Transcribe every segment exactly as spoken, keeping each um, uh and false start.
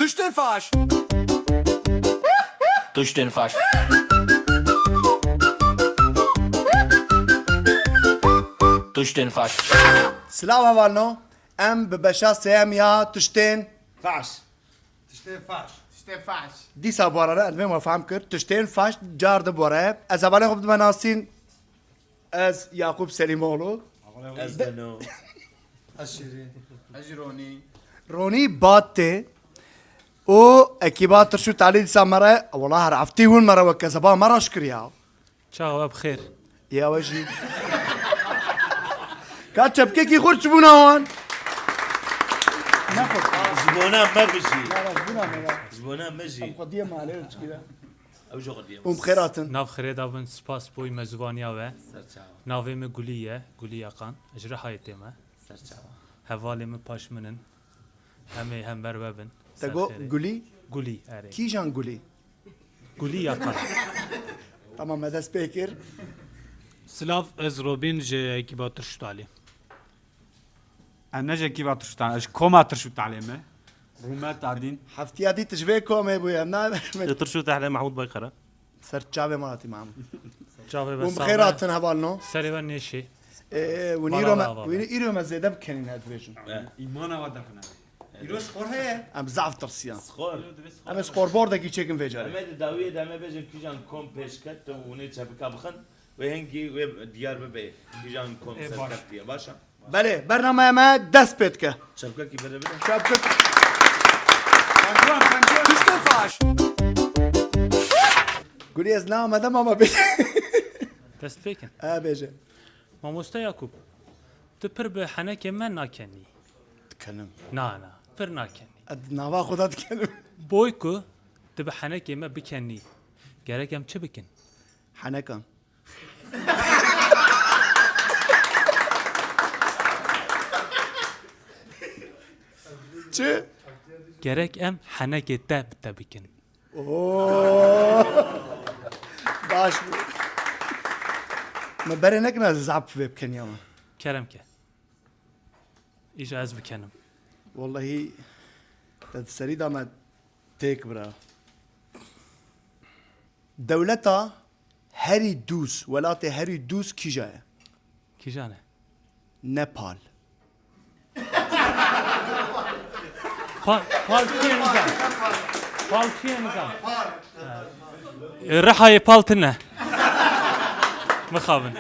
Tiştên faş. Tiştên faş. Tiştên faş. Silav hevalno. Em bi beşa sêyem ya tiştên faş. Tiştên faş. Tiştên faş. Dîsa bu arada ez vê me fehm kir. Tiştên faş car di bu araya. Ez hevalê xwe bidime nasîn. Ez Yakup Selîmoğlu. Ez Deno. Ez Şîrîn. Ez jî Ronî. Ronî Bat tê û ekîba Tirş û Talî dîsa me re, wela her heftî hûn me re wek kezeba me reş kiriya. Çawa bi xêr? Ya we jî. Ka çepkekî xurt çi bûna wan? Nexurt. Ji bona me bijî. Ya, ya, ji bona me ya. Ji bona me jî. Em xwediyê malê çikî de. Ew jî xwediyê me. Hûn bi xêr hatin. Nav xirê da bin, spas boy mezûvaniya we. Ser çawa. Navê min Gulî ye, Gulî Yakan. Ji Rihayê tê me. Ser çawa. Hevalê min paş min in. Em ê hember we bin. Te got Gulî? Gulî, erê. Kîjan Gulî? Gulî Yakan. Tamam, me dest pê kir. Silav, ez Robîn ji ekîba Tirş û Talî. Em ne ji ekîba Tirş û Talî, ez ji koma Tirş û Talî me. Rûmet Adîn. Heftiya dî tu ji vê komê bûye, em nabêjin. Tirş û Talî Mehmûd Baykara. Ser çavê Malatî Mahmûd. Çavê we. Hûn bi xêr hatin hevalno. Serê we nêşê. Ê, ê, hûn îro me, hûn îro me zêde bikenîne dibêjin. Îmana we define. Îro spor heye? Em zaf tirsiyan. Spor. Em ê scorebordekî çêkin vê carê. Em ê di dawiyê de em ê bêjin kîjan kom pêşket û hûn ê çepika bixin. Wê hingî wê diyar bibe kîjan kom serkeftiye. Baş e? Belê, bernameya me dest pê dike. Çepkekî bire bire. Çepkek. Penguen, penguen. Tiştê faş. Gulî ez namede mama bê. Dest pê kin. E, bêje. Mamoste Yakup, tu pir bi henekê me nakenî. Dikenim. Na, na, pir nakenî. E, nava xwe da dikenim. Boy ku tu bi henekê me bikenî, gerek em çi bikin? Henekan. Çi? Gerek em henekê te bi te bikin. Oo. Baş bû. Me berê nekine zap vê bikeniya me. Kerem ke. Îja ez bikenim. Wallahî te di serî de me têk bira. Dewleta herî dûz, welatê herî dûz kîja ye? Kîjan e? Nepal. Pal, pal kî ye niza? Pal kî ye niza? E, Rihayê pal tine. Mixabin.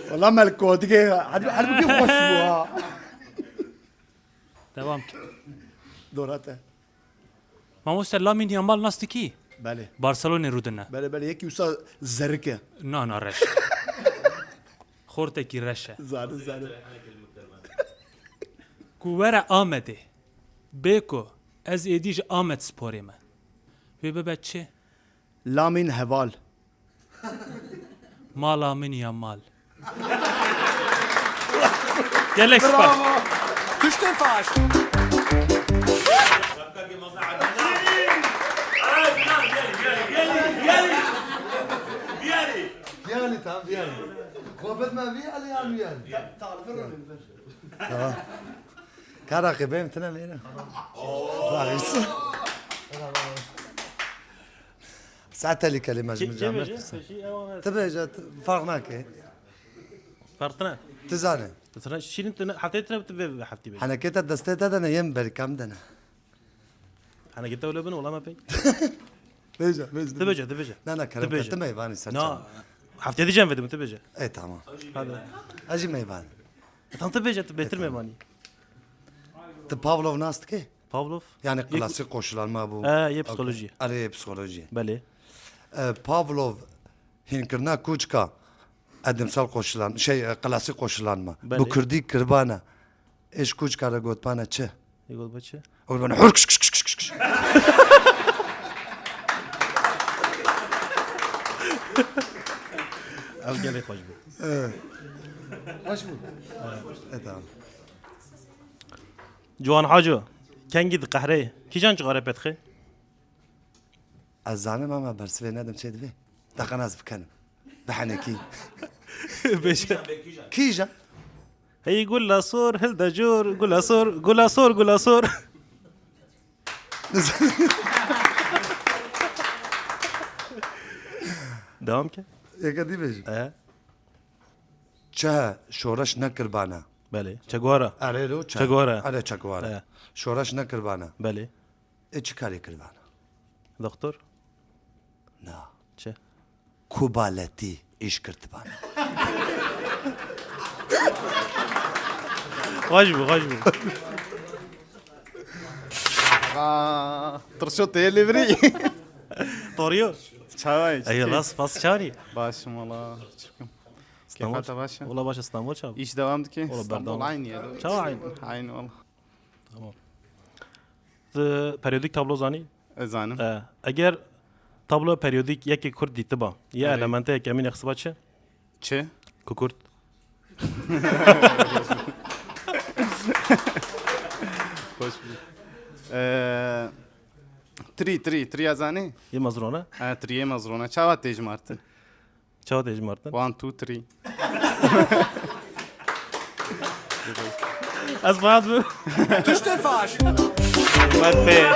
Wala me li kodigê her, her bikî xweş bû ha. Devam ke. Dora te. Mamoste Lamîn Yamal nas dikî? Belê. Barcelonê rûdine. Belê, belê, yekî wisa zerik e. Na, na, reş. Xortekî reş e. Zanin, zanin. Ku were Amedê. Bê ku ez êdî ji Amed Sporê me. Wê bibe çi? Lamîn Heval. Mala min ya mal. Gelek spas. Tiştên faş. Biyali, tam biyali. Xwe bidme vî alî yan wî alî. Tamam. Kara qê bêm tine lêne. Raxis. Saet telî kelîme ji min cem. Tu bêje, tu farq nake. Farq tine. Tu zane. Tu tine, şîrin tine, heftê tine tu bê heftê bê. Henekê te destê te de ne, yem berî kam de ne. Henekê te wile bin, wala me pey. Bêje, bêje. Tu bêje, tu bêje. Na, na, kerem ke, tu meyvanî ser çav. Heftê dî cem vedim, tu bêje. E, tamam. Hadi. Ez jî meyvanî. E, tamam, tu bêje, tu bêtir meyvanî. Tu Pavlov nas dike? Pavlov? Yani klasik koşulanma bu. E, yê psikoloji. Erê, yê psikoloji. Belê. E, Pavlov hînkirina kûçka edimsel koşulan, şey, e, klasik koşulanma. Belê. Bu kurdî kirbana. Êş kûçka re gotbana çi? Ê gotba çi? Ew bana hur kş kş kş kş kş. Ev gelê xweş bû. Xweş bû. E, tamam. Ciwan Haco, kengî diqehrê, kîjan cixare pê dixê? Ez zanim ama bersivê nedim çê divê. Deqan ez bikenim. Bi henekî. Bêje. Kîjan? Hey gula sor, hilda cor, gula sor, gula sor, gula sor. Devam ke. Yeke dî bêjim. E? Çe şoreş nekirbane. Belê. Che Guevara. Erê lo çe. Che Guevara. Erê Che Guevara. E. Şoreş nekirbane. Belê. E çi karê kirbane? Doktor? Na. Çi? Kubaletî îş kirtibane. Xweş bû, xweş bû. Aa, tirşo tê lê birî. Toriyo. Çawa yî? Eyvallah, spas çarî. Başım valla. Çıkım. Keyfata baş e? Valla baş, İstanbul çav. İş devam dike. Valla İstanbul berdam. Aynı ya. Çawa aynı? Aynı valla. Tamam. Tu periyodîk tablo zanî? Ez zanim. E, eger tablo periyodîk yekê Kurd dîtiba, yê Erê. Elemente yekemîn xistiba çi? Çi? Kukurt. Hoş bulduk. Ee, tri, tri, tri yazani? Yê mezrona? Ha, tri yê mezrona. Çawa têj Martin? Çawa têj Martin? One, two, three. Ez rahat bû. Tiştê faş. Mete.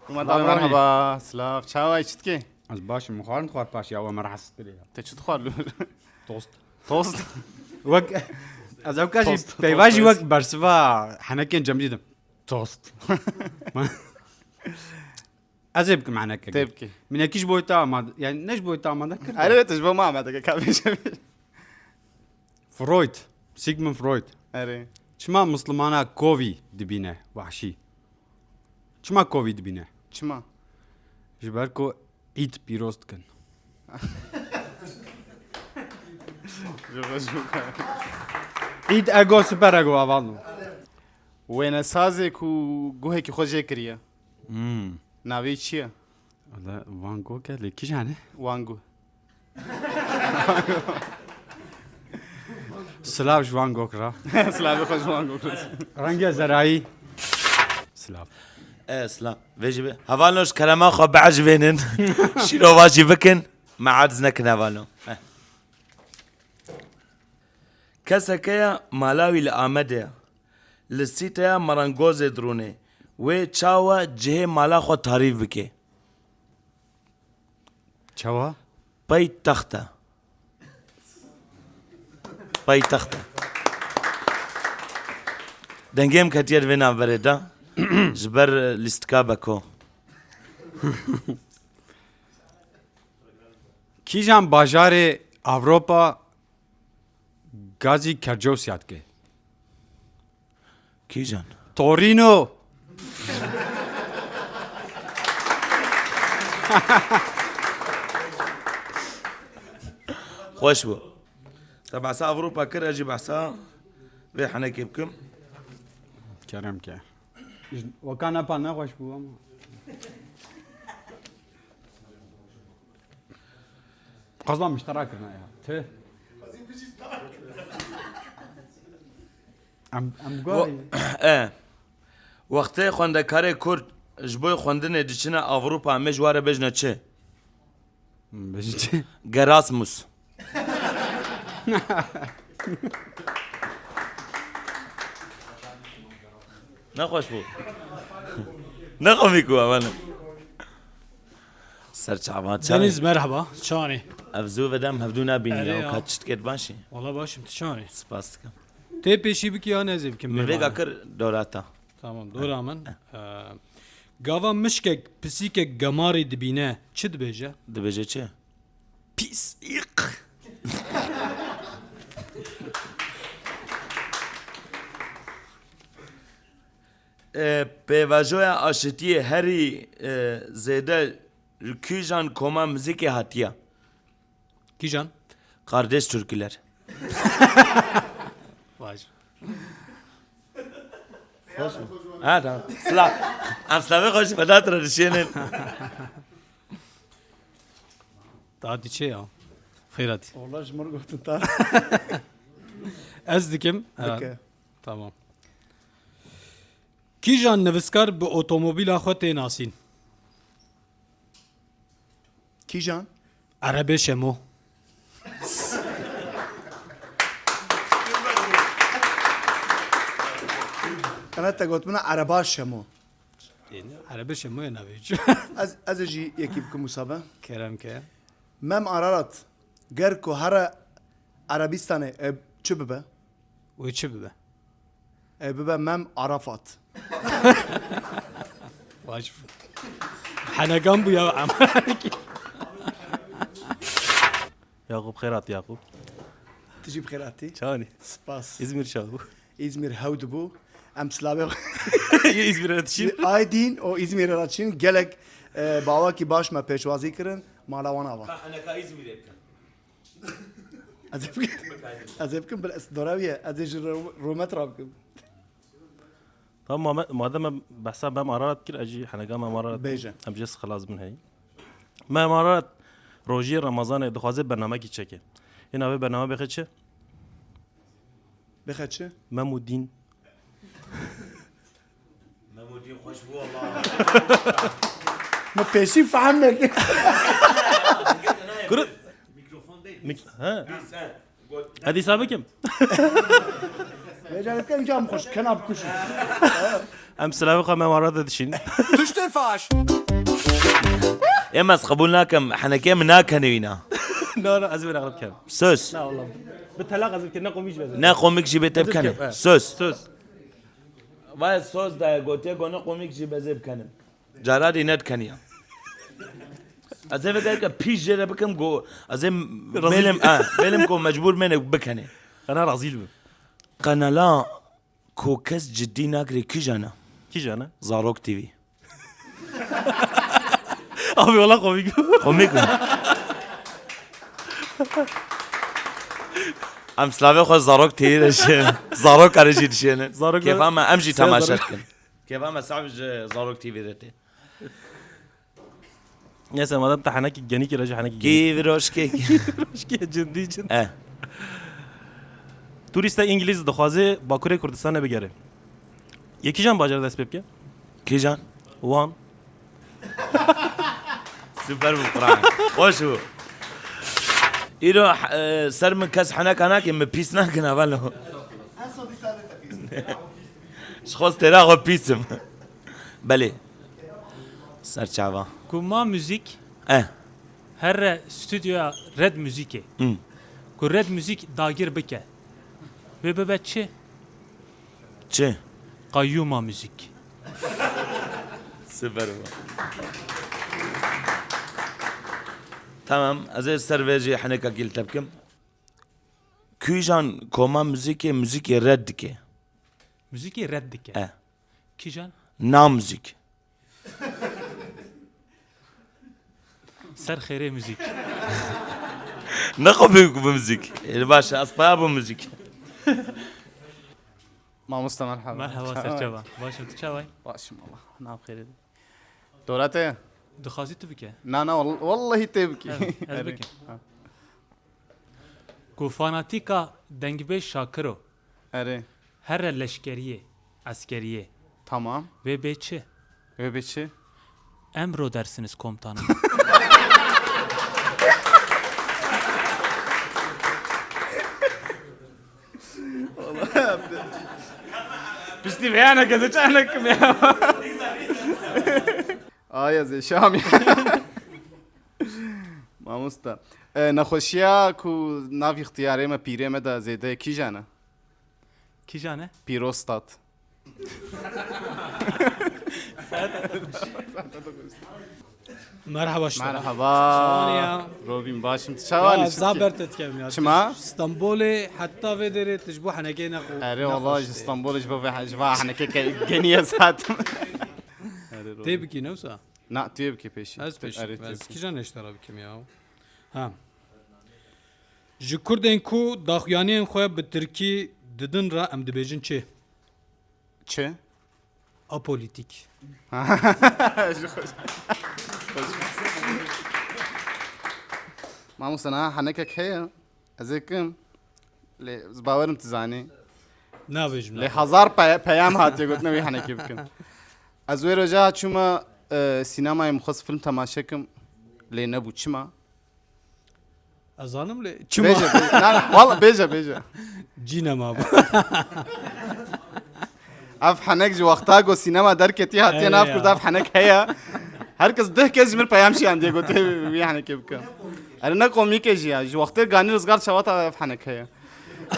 Merhaba, merhaba. Slav. Çawa çitke? Ez baş im, xwarin xwar paş ya, we me rahatsız kiriye. Te çi dixwar? Tost. Tost. Wek, ez ew ka jî Tost, peyva jî tost. Wek bersiva henekên cemdî dim. Tost. Ez ê bikim henekek. Tê bikî. Minekî ji bo te amade, yani ne ji bo te amade kir. Erê, tu ji bo me amade kir, ka bêje. Freud. Sigmund Freud. Erê. Çima Mislimana kovî dibîne, wahşî? Çima kovî dibîne? Çima? Ji ber ku îd pîroz dikin. Ji bo, ji bo. Îd ego, super ego, avalno. Wênesazê ku guhekî xwe jê kiriye. Hmm. Navê çi ye? Wele Van Gogh e, lê kîjan e? Van Gogh. Silav ji Van Gogh re. Silavê xwe ji Van Gogh re. Rengê zerayî. Silav. E, silav. Vê jî be. Hevalno ji kerema xwe biecibênin. Şîrova jî bikin. Me aciz nekin hevalno. Heh. Keseke ye mala wî li Amedê ye. Li sîteya merengozê dirûnê. Wê çawa cihê mala xwe tarîf bike? Çawa? Paytexta. Paytexta. Dengê min ketiye di vê navberê de. Ji ber lîstika Beko. Kîjan bajarê Ewropa gazî kercewsiya dike? Kîjan? Torino. Xweş bû. Te behsa Ewropa kir, ez jî behsa vê henekê bikim. Kerem ke. Weka nepa nexweş bû ama. Qazan miştera kirine ya. Tüh. Em, em Wo-, guarî. E. Wextê xwendekarê Kurd ji bo xwendinê diçine Ewropa, em ê ji wan re bêjine çi? Bêjin çi? Gerasmus. Nexweş bû. Ne komîk bû, hevalno. Ser çavan, çavan. Deniz, merhaba. Çawanî? Ev zû vedem hevdû nabînî. Erê ya, ya. Ka çi diket, baş î? Wala baş im, tu çawanî? Spas dikim. Tê pêşî bikî yan ez ê bikim? Min vê mêvanê. Ka kir dorata. Tamam, dora min. Eh. Ee, gava mişkek pisîkek gemarî dibîne, çi dibêje? Dibêje çi? Pisîk. E, pêvajoya aşitiyê herî, e, zêde li kîjan koma muzîkê hatiye? Kîjan? Kardeş türküler. Baş. Xweş bû. Ha, tamam. Silav. Em silavê xwe ji Vedat re dişênin. Ta diçe ya. Xêr hatî. Wala ji min gotin ta. Ez dikim. Bike. Ha, tamam. Kîjan nivîskar bi otomobîla xwe tê nasîn? Kîjan? Erebê Şemo. Qeneta got min Ereba Şemo. Êne, Erebe Şemoyê navê çi? Ez, ez ê jî yekî bikim wisa be. Kerem ke. Mem Ararat, ger ku here Erebistanê, e, çi bibe? Wê çi bibe? E, bibe Mem Arafat. Baş. Henegan bû ya, em. Yakup, xêr hat Yakup. Tu jî bi xêr hatî. Çawanî? Spas. İzmir çawa bû? Îzmîr hew dibû. Em silavê xwe Yê Îzmîr'e re dişîn. Aydin û Îzmîr'e re dişîn. Gelek, e, bawakî baş me pêşwazî kirin. Mala wan ava. Ka heneka Îzmîr'e bikin. Ez ê bikim. Ez ê bikim, bil dora wî ye. Ez ê ji rû-, rûmet re bikim. Tamam, ma-, madem em behsa Mem Ararat kir, ez jî heneka Mem Ararat Bêje. Em jê xilas bin heyî. Mem Ararat rojiyê Remezanê dixwaze bernamekî çêke. Ê navê bername bêxe çi? Bêxe çi? Mem û Dîn. Mem û Dîn xweş bû, walla. Min pêşî fehm nekir. Kuru- Mikrofon değil. Mik-, ha. Biz, ha. Hadi hesabı kim? Vêca dikim cam xweş, kena bikuşin. Em silavê xwe Mem Ararat re dişîn. Tiştê faş. Em ez qebûl nakim, henekê min nakenê wîna. Na, na, ez ê wê nexrib kem. Söz. Na, wallah. Bi telaq ez ê bikim, ne komîk jî beze. Ne komîk jî bê te Ez ê bikenê. Bikim, he. Söz. Söz. Vay söz daye gotiye gone komîk jî bezê bikenim. Cara dî nedikeniya. Ez ê vê gereke pîş jê re bikim go, ez ê Razî bêlim, bî. Ha, bêlim go mecbur mêne bikenê. Qena razî bim. Kanala ku kes cidî nagirê kîjan e? Kîjan e? Zarok T V. Abi wala komik bû. Komik bû. Em silavê xwe Zarok T V re dişênin. Zarok re jî dişênin. Zarok Kêfa re me em jî Sê temaşe Zarok. Dikin. Kêfa me sahib ji Zarok T V re tê. Neyse, madem te henekî genîkî re jî henekî genîkî. Kî viroşkê. Viroşkê cindî cindî. Eh. Turîste Îngilîz dixwaze Bakurê Kurdistanê bigere. Yê kîjan bajarê dest pê bike? Kîjan? Wan. Süper bû, Kur'an. Xweş bû. Îro, e, ser min kes heneka nake, min pîs nakin, evelo. Ji xwe stêra xwe pîs im. Belê. Serçava. Ku ma muzîk Eh. Herre stûdyoya Red Muzîkê. Hmm. Ku Red Muzîk dagir bike. Wê bibe çi? Çi? Qayyûma muzîk. Süper bû. Tamam, ez ê ser vê jî henekekî li te bikim. Kîjan koma muzîkê, muzîkê red dike? Muzîkê red dike? Eh. Kîjan? Na muzîk. Ser xêrê muzîk. Ne xwe bê ku bi muzîk. Ê, baş e, ez paya bû muzîk. Mamoste, merhaba. Merhaba, Çawa? Serçava. Baş e, tu çawa yî? Baş im, Allah. Nav xêrê de. Dora te? Dixwazî tu bike? Na, na, wall-, wallahî tê bikî. Evet, ez Erê. Bikim. Ha. Ku fanatîka dengbêj Şakiro Erê. Here leşkeriyê, eskeriyê. Tamam. Wê bê çi? Wê bê çi? Emredersiniz komutanım. Piştî vê hene keze çanekim ya. Aya zê Şam ya. Mamosta. E, nexweşiya ku nav îxtiyarê me, pîrê me de zêde kîjan e? Kîjan e? Pîrostat. Merhaba, şitara. Merhaba. Şitara ya. Robîn, başim. Tu çawa Ya, nişt zaf ki? Ber te dikem ya. Çima? Stanbolê heta vê derê tu ji bo henekê nexwe. Erê, nexweş wala ji tê. Stanbolê ji bo vê, ji va henekê ke-, genî ez hatim. Erê, Robîn. Tê bikî, ne wisa? Na, tu yê bikî pêşî. Ez pêşî. Erê, tu yê Ez bikî. Kîjan neştara bikim ya? Ha. Ji Kurdên ku daxuyaniyên xwe bi tirkî didin re em dibêjin çi? Çi? Apolitîk. Ji xwe-, Mamoste, niha henekek heye. Ez ê kim? Lê ez bawerim tu zanî. Nabêjim, Lê nabêjim. Hezar pe-, peyam hatiye gotin, ew ê henekê bikin. Ez wê roja çûme, e, sînemayê, min xwest film temaşe kim. Lê nebû. Çima? Ez zanim lê çima? Bêje, bêje. Na, na, wala bêje, bêje. Cî nema bû. Ev henek ji wexta ku sînema derketî hatiye Ey nav ya. Kurda ev henek heye. Her kes deh kes ji min peyam şiyandiye gotiye wî henekê bike. Erê ne komîk e jî ya. Ji wextê Ganî Rizgar Çewata ev henek heye. Ee,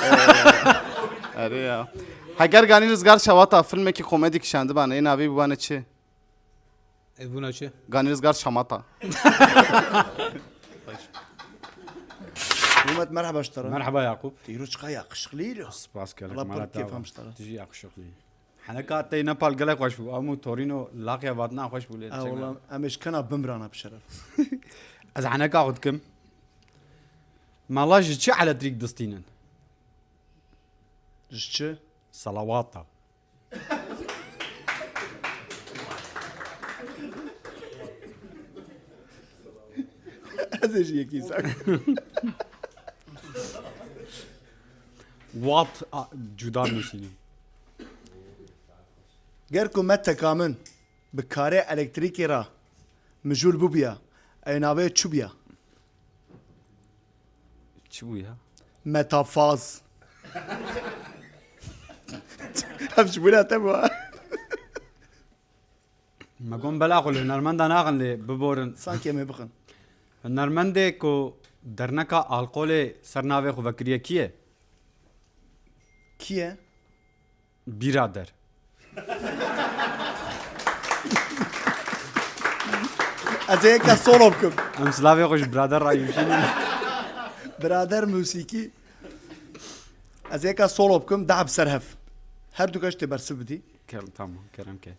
Erê ya. Heger Ganî Rizgar Çewata filmekî komedî kişandibane, ê navê bûbane çi? Ê bûna çi? Ganî Rizgar Şamata. Hikûmet, merheba ji te re. Merheba Yakup. Îro çiqa yakışıklı îro. Spas gelek. Allah pir kêfa ji te re. Tu jî yakışıklı. Heneka te Nepal gelek xweş bû. Em û Torino laqiya vatina xweş bû lê. Ha, wala, em ê ji kena bimrana bi şeref. Ez heneka xwe dikim. Mala ji çi elektrîk distînin? Ji çi? Salawata. Ez ê jî yekî sak. Wat a, cuda nusînim. Ger ku me teka min bi karê elektrîkê re mijûl bûbiya, ew navê çi bûya? Çi bû ya? Metafaz. Ev ji bûna te bû, ha? Me got bela xwe li hunermenda naxin lê biborin. Sankê me bixin. Hunermendê ku derneka alkolê ser navê xwe vekiriye kî ye? Kî ye? Birader. Ez ê yeka solo bikim. Em silavê xwe ji birader re yûşînin. Birader musîkî. Ez ê yeka solo bikim, daha bi ser hev. Her du keş tê bersiv bidî. Kerem, tamam, kerem ke.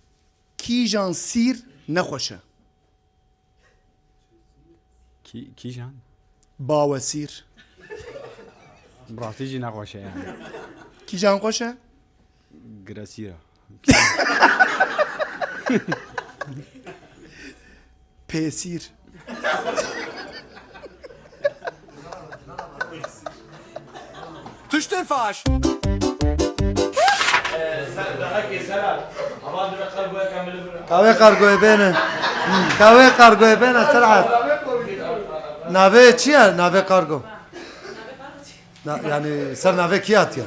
Kîjan sîr nexweş e? Kî-, kîjan? Bawesîr. Bi rastî jî nexweş e yani. Kîjan xweş e? Giresîr e. Pêsîr. Tiştê faş. Kawê kargoyê bêne. Kawê kargoyê bêne, Serhat. Navê çi ye? Navê kargo. Na, yani ser navê kî hatiye?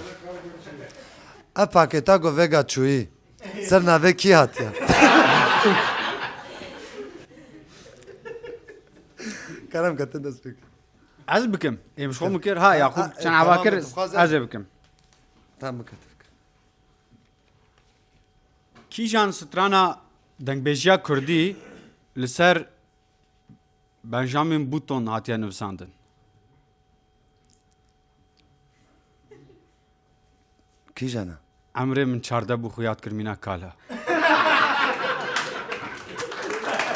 Ev pakêta ku vêga çûyî. Ser navê kî hatiye? Kerem ke, tu dest pê kir. Ez bikim. Ê, bi xwe min kir. Ha, Yakup çend ava kir, ez ê bikim. Tamam, bike, tu bike. Kîjan strana dengbêjiya kurdî li ser Benjamin Button hatiye nivîsandin? Kîjan e? Emrê min çardeh bû, xuyat kir mîna kala.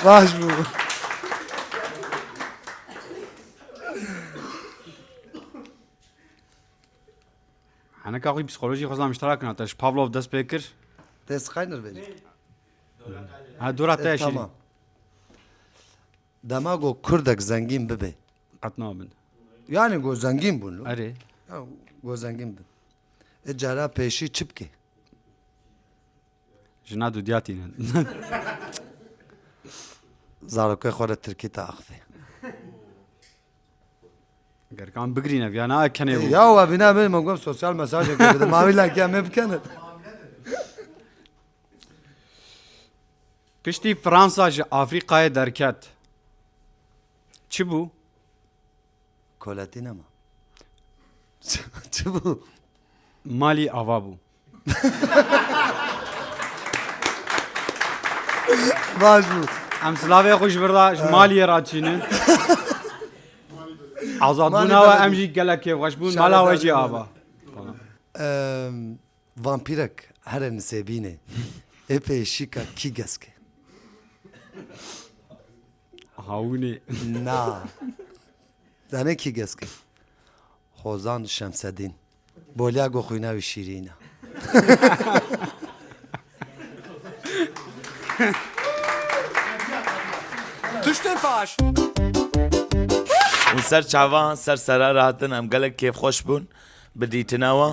Baş bû. Heneka xwe psîkolojî xwezam ji te re kin, te ji Pavlov dest pê kir. Dest qayner verî. Ha, dora te şîrîn. Tamam. Dema ku kurdek zengîn bibe. Qet nabin. Yani ku zengîn bûn. Erê. Ya, ku zengîn bin. E, cara pêşî çi bike? Jina dudiya tînin. Zarokê xwe re tirkî te axive. Gerkan bigirîne, viya na kenê bû. Ya, we bîna min, min gom sosyal mesajê bide. Ma wî lakiya me bikene. Piştî Fransa ji Afrîkayê derket, çi bû? Koletî nema. Çi bû? Malî ava bû. Baş bû. Em silavê xwe ji vir re, ji maliyê re çînin. Azadbûna we em jî gelek kêfxweş bûn. Mala we jî ava. Em, Vampîrek here nisêbînê. Ê pê şîka kî geske? Hawînê. Na. Zanê kî geske? Hozan Şemsedîn. Bolya go xwîna wî şîrîn e. Tiştê faş. Hûn ser çavan, ser sera re hatin, em gelek kêfxweş bûn bi dîtina we.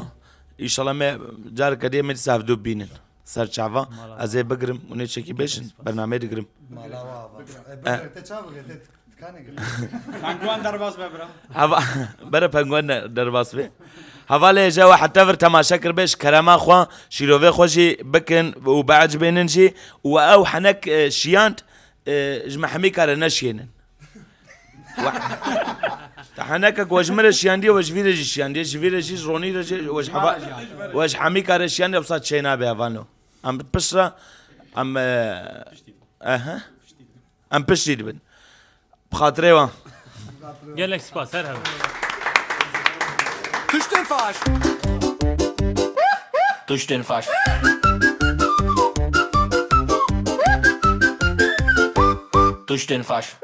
Înşallah me careke dî em ê dîsa hevdû bînin. Ser çavan. Mala. Ez ê bigirim, hûn ê çekî bêjin, bernameyê digirim. Mala wa, wa. E, bigire, te çawa bigire, te dikanê gire. Pengûen derbas be, bira. Hava, bere pengûen derbas be. Hevalê ji we heta vir temaşe kiribê, ji kerema xwe şîrovê xwe jî bikin û biecibênin jî û ew henek, e, şiyand, e, ji me hemî kare neşiyênin. We-, te henekek we ji min re şiyandiye, we ji vî re jî şiyandiye, ji vî re jî, ji ronî re jî, we ji heva-, we ji hemî kare şiyandiye, wisa çê nabe hevalno. Em pişt re, em, e, ehe. Em piştî dibin. Bi xatirê wan. Gelek spas, her hebin. Tiştên faş. Tiştên faş. Tiştên faş.